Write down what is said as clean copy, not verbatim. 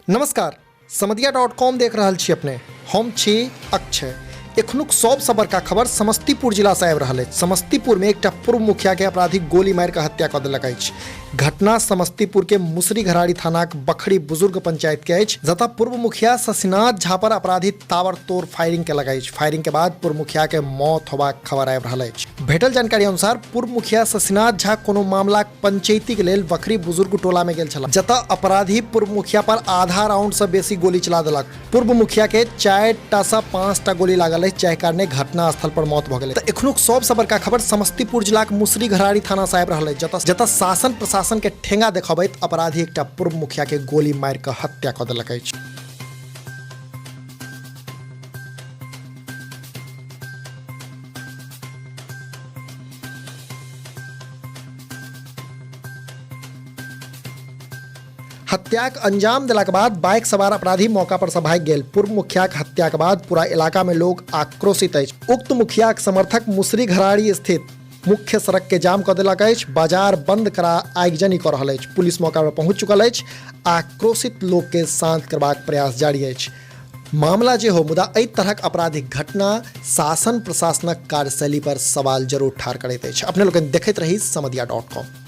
नमस्कार, समदिया dot com देख रहल छी अपने। हम छी अक्षय। एखनुक सबसँ बड़का खबर समस्तीपुर जिलासँ आबि रहल अछि। समस्तीपुरमे एकटा पूर्व मुखियाके अपराधी गोली मारि कऽ हत्या कऽ देलक अछि। घटना समस्तीपुर के मुसरी घराड़ी थानाक बखरी बुजुर्ग पंचायत के अछि, जतऽ पूर्व मुखिया शशिनाथ झा पर अपराधी ताबड़तोड़ फायरिंग केलक अछि। फायरिंग के बाद पूर्व मुखिया के मौत होबाक खबर आबि रहल अछि। भेटल जानकारी अनुसार पूर्व मुखिया शशिनाथ झा कोनो मामलाक पंचायती के लेल बखरी बुजुर्ग टोला में गेल छलाह, जतऽ अपराधी पूर्व मुखिया पर आधा राउंड से बेसी गोली चला देलक। पूर्व मुखिया के 4टा से 5टा गोली लागल अछि, जाहि कारणे घटना स्थल पर मौत भऽ गेलै। तऽ एखनुक सबसँ बड़का खबर समस्तीपुर जिलाक मुसरी घराड़ी थाना से आबि रहल अछि, जतऽ जतऽ शासन प्रशासन के ठेंगा देखबैत अपराधी एकटा पूर्व मुखिया के गोली मारि कऽ हत्या कऽ देलक अछि। हत्याक अंजाम देलाक बाद बाइक सवार अपराधी मौका पर से भागि गेल। पूर्व मुखियाक हत्याक बाद पूरा इलाका में लोग आक्रोशित अछि। उक्त मुखियाक समर्थक मुसरी घराड़ी स्थित मुख्य सड़क के जाम कऽ देलक अछि। बाजार बंद करा आगजनी कऽ रहल अछि। पुलिस मौका पर पहुंच चुकल अछि। आक्रोशित लोक के शांत करबाक प्रयास जारी अछि। मामला जे हो, मुदा एहि तरहक आपराधिक घटना शासन प्रशासनक कार्यशैली पर सवाल जरूर ठाढ़ करैत अछि। अपने लोकनि देखैत रही समदिया डॉट कॉम।